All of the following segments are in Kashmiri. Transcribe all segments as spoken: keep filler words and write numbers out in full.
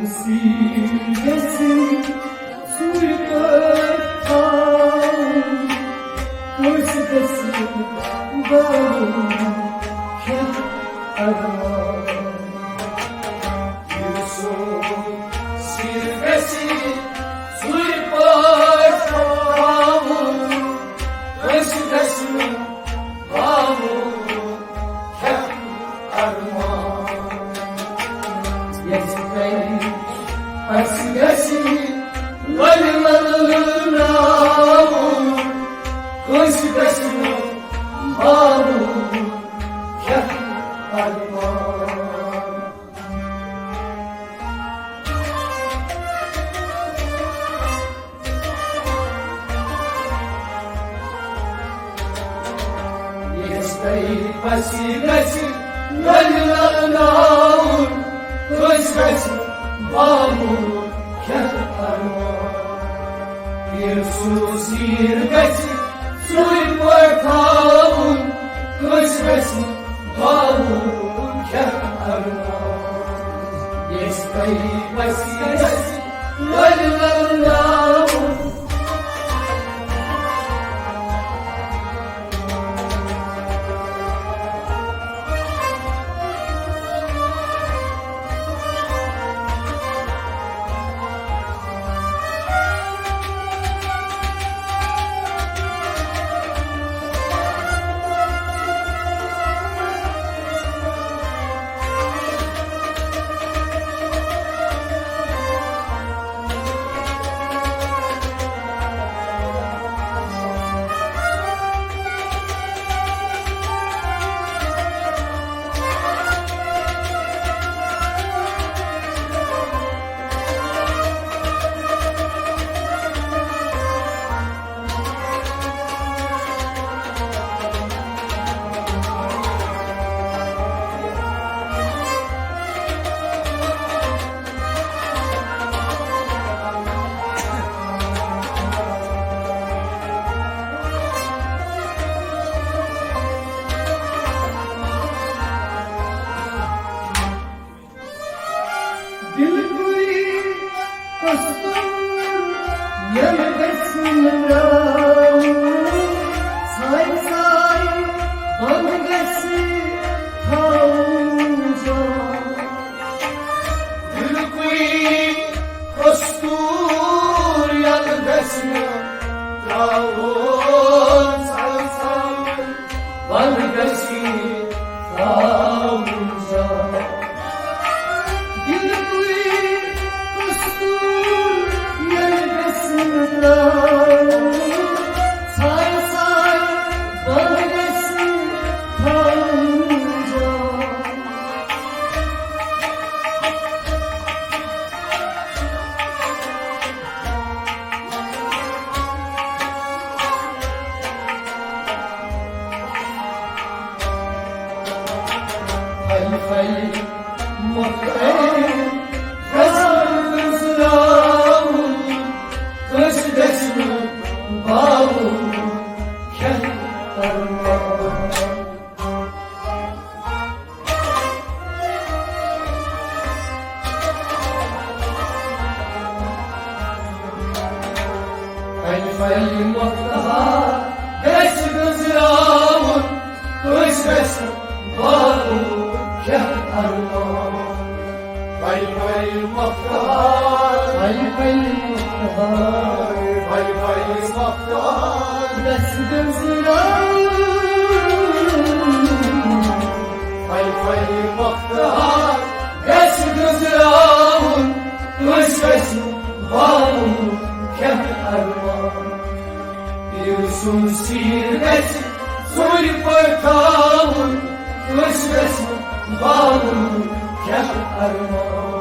سیٖر گژھِ ژوٗرِ پٲٹھۍ تھاوُن، کٲنٛسہِ گژھِ باوُن کھٮ۪تھ ارمان۔ یُس سیٖر گژھِ ژوٗرِ پٲٹھۍ تھاوُن، کٲنٛسہِ گژھِ باوُن کھٮ۪تھ ارمان۔ یَس تۄہہِ اَسہِ گژھِ لَلہِ لَلناوُن، کٲنٛسہِ گژھِ نہٕ باوُن کھٮ۪تھ ارمان۔ یَس تۄہہِ پَسہِ گژھِ لَلہِ لَلناوُن، کٲنٛسہِ گژھِ باوُن کھٮ۪تھ ارمان۔ ییٚلہِ سُہ سیٖر گژھِ ژوٗرِ پٲٹھۍ تھاوُن، کٲنٛسہِ گژھِ باوُن کھٮ۪تھ ارمان۔ یَس تۄہہِ پَسہِ گژھِ لَلہِ لَلناوُن۔ دِلکُے قصوٗر ییٚلہِ گژھِ مِٹراوُن، ژھاے ژھاے بۄن گژھِ تھاوُن جان۔ دِلکُے قصوٗر ییٚلہِ گژھِ مِٹراوُن، ژھاے ژھاے بۄن گژھِ تھاوُن جان۔ دِلکُے قصوٗر ییٚلہِ گژھِ مِٹراوُن، ژھاے ژھاے بۄن گژھِ تھاوُن جان۔ پھلہِ پھلہِ مۄکھتہٕ گژھِ گُزراوُن، کٲنٛسہِ گژھِ نہٕ باوُن کھٮ۪تھ ارمان۔ پھلہِ پھلہِ مۄکھتہٕ گژھِ گُزراوُن، کٲنٛسہِ گژھِ باوُن کھٮ۪تھ ارمان۔ پھلہِ پھلہِ مۄکھتہٕ پھلہِ پھلہِ مۄکھتہٕ پھلہِ پھلہِ مۄکھتہٕ گژھِ گُزراوُن۔ پھلہِ پھلہِ مۄکھتہٕ گژھِ گُزراوُن، کٲنٛسہِ گژھِ باوُن کھٮ۪تھ ارمان۔ پیٖر سُنٛد سیٖر گژھِ ژوٗرِ پٲٹھۍ تھاوُن، کٲنٛسہِ گژھِ باوُن کھٮ۪تھ ارمان۔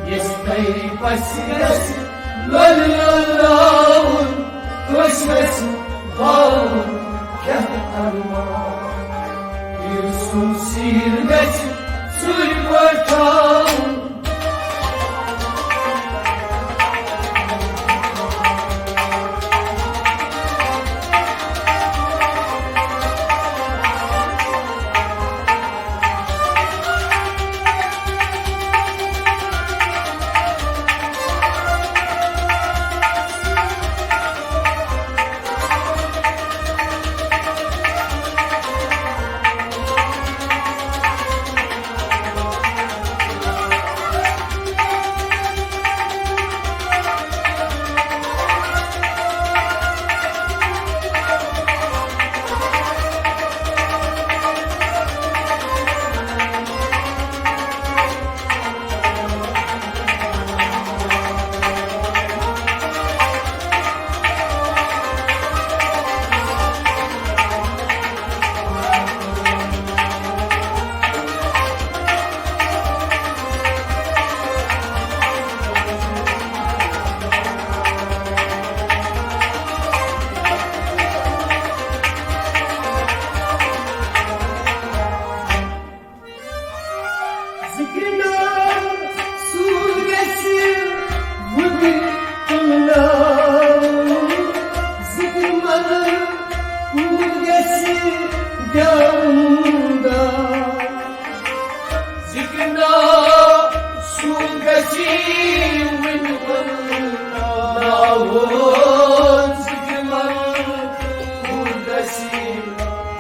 یَس تۄہہِ پَسہِ گژھِ لولہِ لولناوُن، کٲنٛسہِ گژھِ باوُن کھٮ۪تھ ارمان۔ پیٖر سُنٛد سیٖر گژھِ ژوٗرِ پٲٹھۍ تھاوُن۔ ذِکرِ مَنقوٗص گژھِ دیوٗن داد۔ ذِکرِ ناصوٗر گژھِ وُنہِ وُنہِ ناوُن۔ ذِکرِ مَنقوٗص گژھِ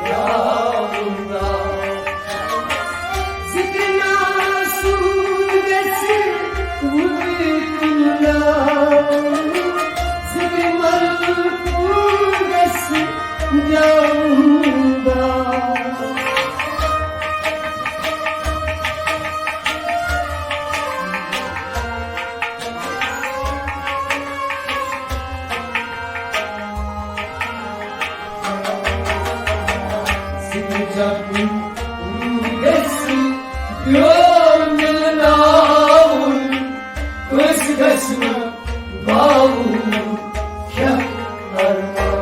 دیوٗن داد۔ ذِکرِ ناصوٗر گژھِ وُنہِ وُنہِ ناوُن۔ ذِکرِ مَنقوٗص گژھِ دیوٗن داد۔ ذِکرِ جبروٗت گژھِ بیوٚن مِلناوُن، کٲنٛسہِ گژھِ نہٕ باوُن کھٮ۪تھ ارمان۔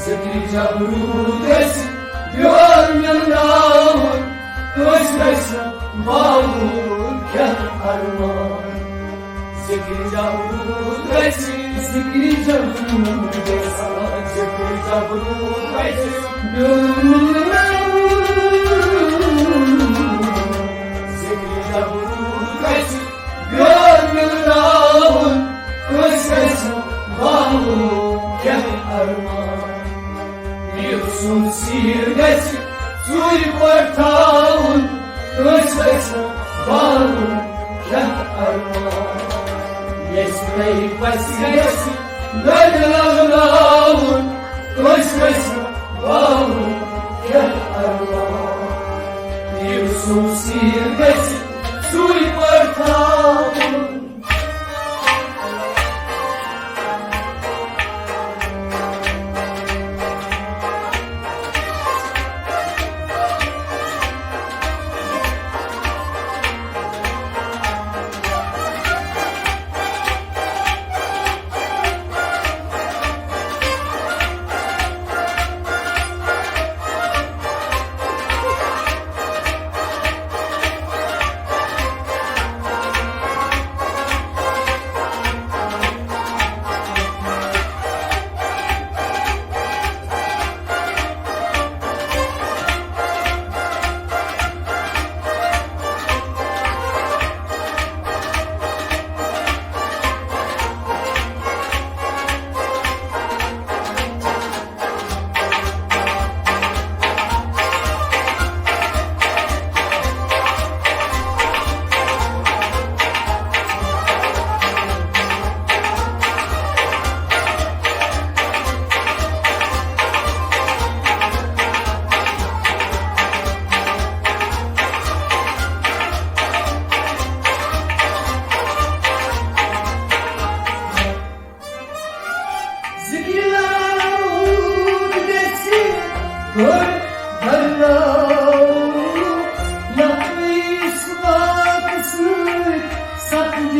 ذِکرِ جبروٗت گژھِ بیوٚن مِلناوُن، کٲنٛسہِ گژھِ نہٕ باوُن کھٮ۪تھ ارمان۔ ذِکرِ جبروٗت گژھِ، ذِکرِ جبروٗت گژھِ، ذِکرِ جبروٗت گژھِ بیوٚن مِلناوُن۔ ذِکرِ جبروٗت گژھِ بیوٚن مِلناوُن، کٲنٛسہِ گژھِ نہٕ باوُن کھٮ۪تھ ارمان۔ پیٖر سُنٛد سیٖر گژھِ ژوٗرِ پٲٹھۍ تھاوُن، کٲنٛسہِ گژھِ نہٕ باوُن کھٮ۪تھ ارمان۔ ییٚژھِ تۄہہِ پژھِ گژھِ لَڑِ لَگناوُن، کٲنٛسہِ گژھِ نہٕ باوُن کھٮ۪تھ ارمان۔ پیٖر سُنٛد سیٖر گژھِ ژوٗرِ پٲٹھۍ تھاوُن۔ ذِکرِ لاہوت گژھِ گۄڈٕ بَرناوُن، نقلٕے صفات سۭتۍ سپدِ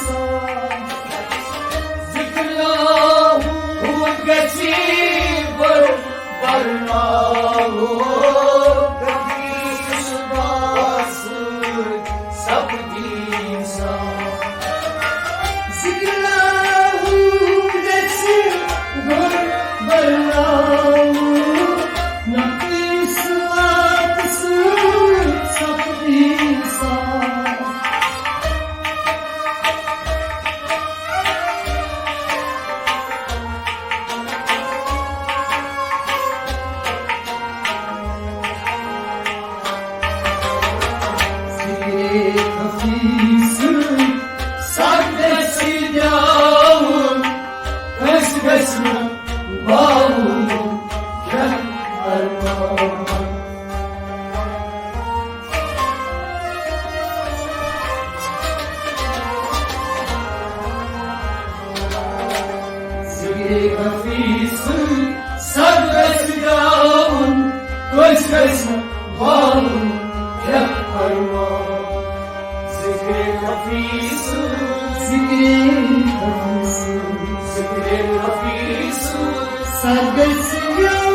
صاف۔ ذِکرِ لاہوت گژھِ گۄڈٕ بَرناوُن، نقلٕے صفات سۭتۍ سپدِ صاف۔ ذِکرِ لاہوت گژھِ گۄڈٕ بَرناوُن، نقلٕے صفات سۭتۍ سپدِ صاف۔ ذِکرِ خفی سۭتۍ سَتھ گژھِ دیوُن، کٲنٛسہِ گژھِ نہٕ باوُن کھٮ۪تھ ارمان۔ ذِکرِ خفی سۭتۍ سَتھ گژھِ دیوُن، کٲنٛسہِ گژھِ نہٕ باوُن کھٮ۪تھ ارمان۔ ذِکرِ خفی سۭتۍ، ذِکرِ خفی سۭتۍ، ذِکرِ خفی سۭتۍ سَتھ گژھِ دیوُن۔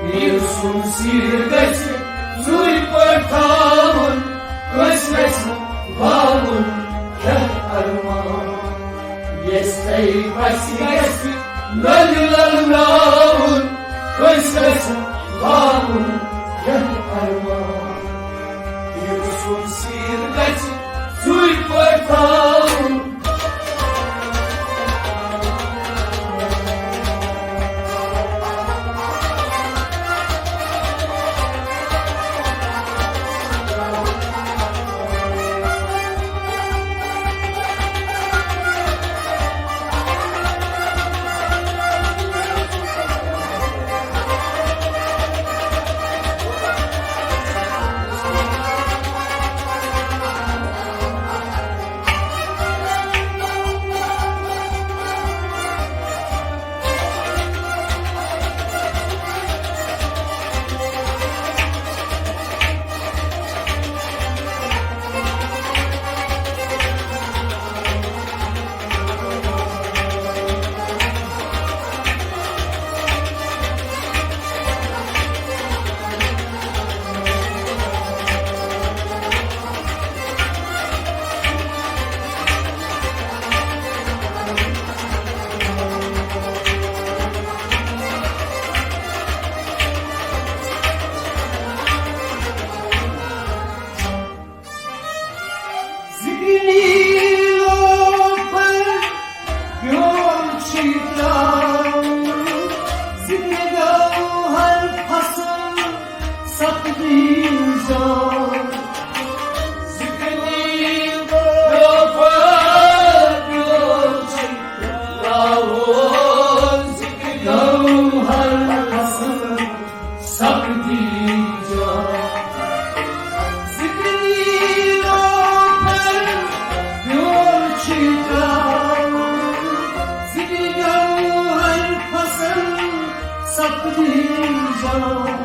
پیٖر سُنٛد سیٖر گژھِ ژوٗرِ پٲٹھۍ تھاوُن، کٲنٛسہِ گژھِ نہٕ باوُن کھٮ۪تھ ارمان۔ ییٚژھِ تۄہہِ پژھِ گژھِ لۄلہِ لۄلناوُن، کٲنٛسہِ گژھِ نہٕ باوُن کھٮ۪تھ ارمان۔ پیٖر سُنٛد سیٖر گژھِ ژوٗرِ پٲٹھۍ تھاوُن۔ ذکر نیلوفر بیول چھی تراوُن، ذکر گوہر فصل سپدی جان۔ ذکر نیلوفر بیول چھی تراوُن، ذکر گوہر فصل سپدی جان۔ ذکر نیلوفر بیول چھی تراوُن، ذکر گوہر فصل سپدی جان۔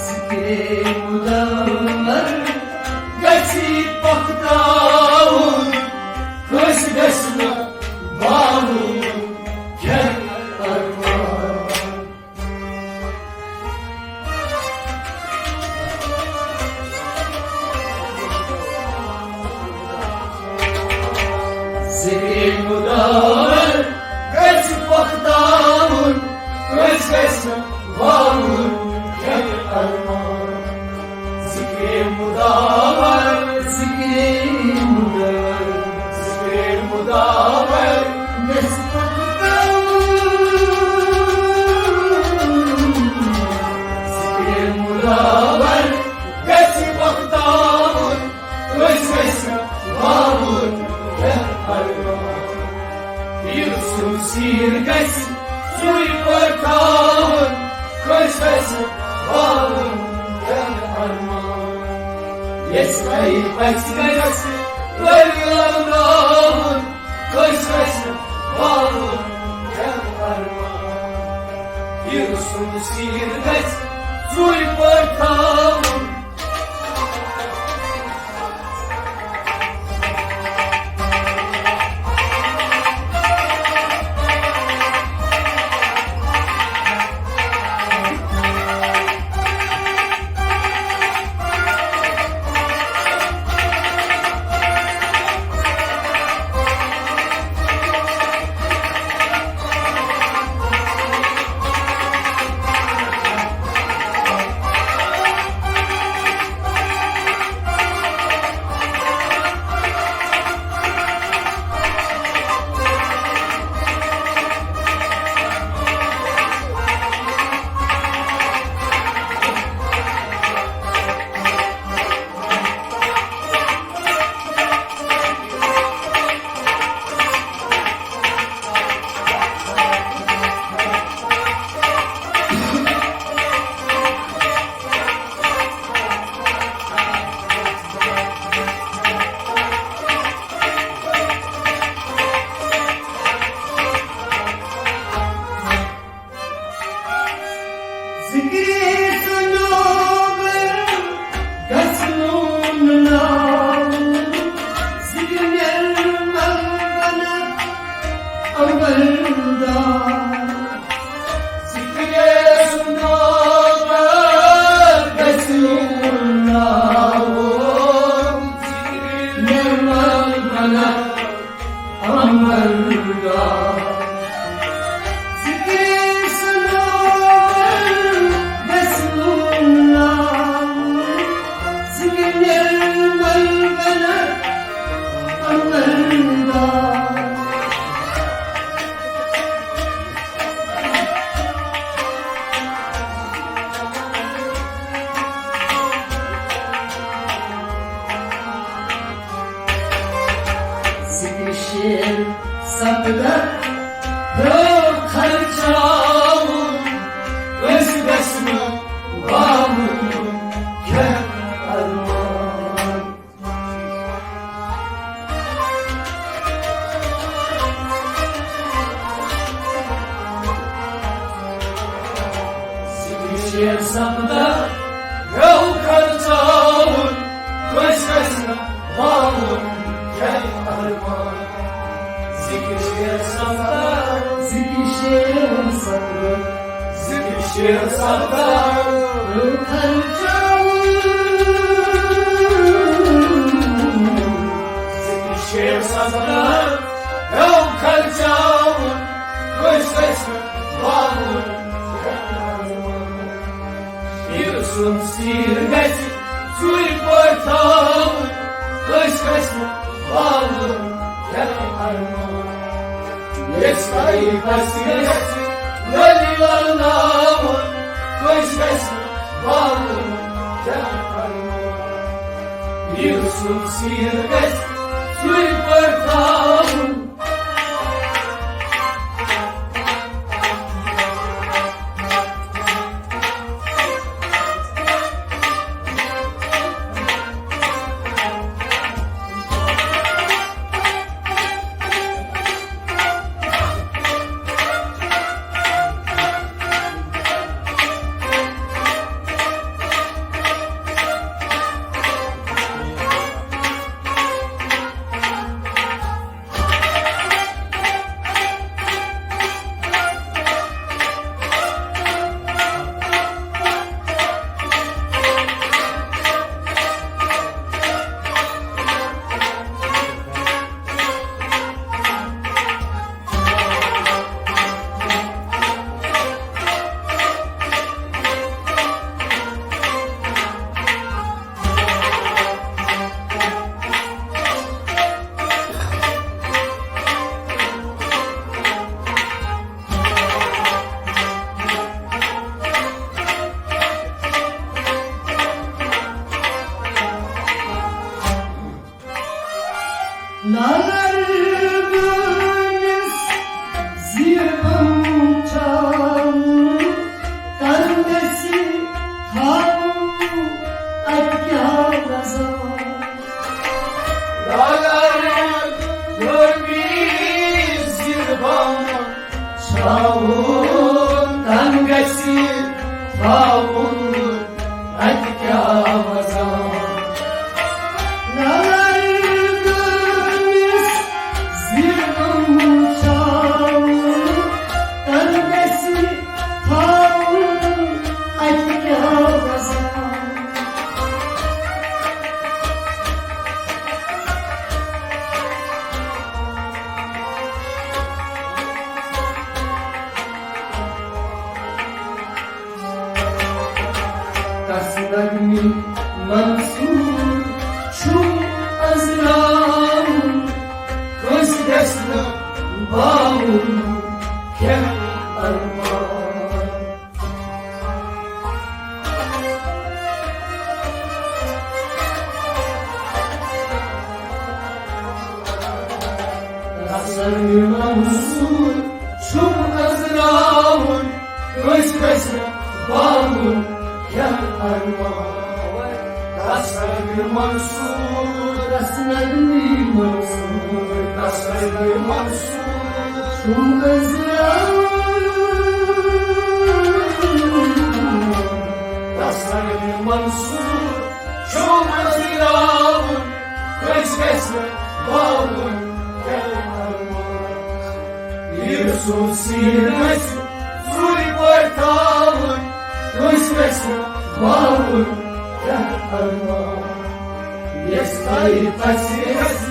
ذکرِ مدور گژھِ پکھتاوُن، کٲنٛسہِ گژھِ نہٕ باوُن کھٮ۪ن ارمان۔ ذکرِ مدور گژھِ پکھتاوُن، کٲنٛسہِ گژھِ نہٕ باوُن کھٮ۪ن ارمان۔ ذکرِ مدور، ذکرِ مدور، ذکرِ مدور گژھِ پکھتاوُن۔ ذکرِ مدور گژھِ پکھتاوُن، کٲنٛسہِ گژھِ نہٕ باوُن کھٮ۪ن ارمان۔ پیٖر سُنٛد سیٖر گژھِ سُے پٲٹھۍ تھاوُن، کٲنٛسہِ گژھِ نہٕ باوُن کھٮ۪ن ارمان۔ ییٚژھِ تۄہہِ پژھِ گژھِ لۄلہِ لۄلناوُن، کٲنٛسہِ گژھِ نہٕ باوُن کھٮ۪ن ارمان۔ پیٖر سُنٛد سیٖر گژھِ سُے پٲٹھۍ تھاوُن۔ ذکرِ سنوبر شیر سپدہ ہیو خرچاوُن، أسۍ گژھِ نہٕ باوُن کھٮ۪ن ارمان۔ شیر سپدہ ہیو خرچاوُن، أسۍ گژھِ نہٕ باوُن کھٮ۪ن ارمان۔ ذکر شیر سپدہ، ذکر شیر سپدہ، ذکر شیر سپدہ ہیو خرچاوُن۔ ذکر شیر سپدہ ہیو خرچاوُن، أسۍ گژھِ نہٕ باوُن۔ پیٖر سُنٛد سیٖر گژھِ سُے پٲٹھۍ تھاوُن، أسۍ گژھِ نہٕ باوُن کھٮ۪ن ارمان۔ ییٚژھِ طیبس گژھِ ؤلی ولناوُن، أسۍ گژھِ نہٕ باوُن کھٮ۪ن ارمان۔ پیٖر سُنٛد سیٖر گژھِ سُے پٲٹھۍ تھاوُن۔ لالر گٲنِس زیٖربم چاوُن، تن گژھِ تھاوُن اَتہِ کیٛاہ مزار۔ لالر گٲنِس زیٖربم چاوُن، تن گژھِ تھاوُن اَتہِ کیٛاہ وزان۔ لالر گٲنِس زیٖربم چاوُن، تن گژھِ تھاوُن اَتہِ کیٛاہ وزان۔ تس نغمہِ منصور چھُم أزراوُن، کٲنٛسہِ گژھِ نہٕ باوُن کھٮ۪ن ارمان۔ تس نغمہِ منصور چھُم أزراوُن، کٲنٛسہِ گژھِ نہٕ باوُن کھٮ۪ن ارمان۔ تس نغمہِ منصور، تس نغمہِ منصور، تس نغمہِ منصور چھُم أزراوُن۔ تس نغمہِ منصور چھُم أزراوُن، کٲنٛسہِ گژھِ نہٕ باوُن کھٮ۪ن ارمان۔ پیٖر سُنٛد سیٖن گژھِ ژوٗرِ پٲٹھۍ تھاوُن، کٲنٛسہِ گژھِ نہٕ باوُن کینٛہہ ارمان۔ یۄس تۄہہِ پژھِ یۄس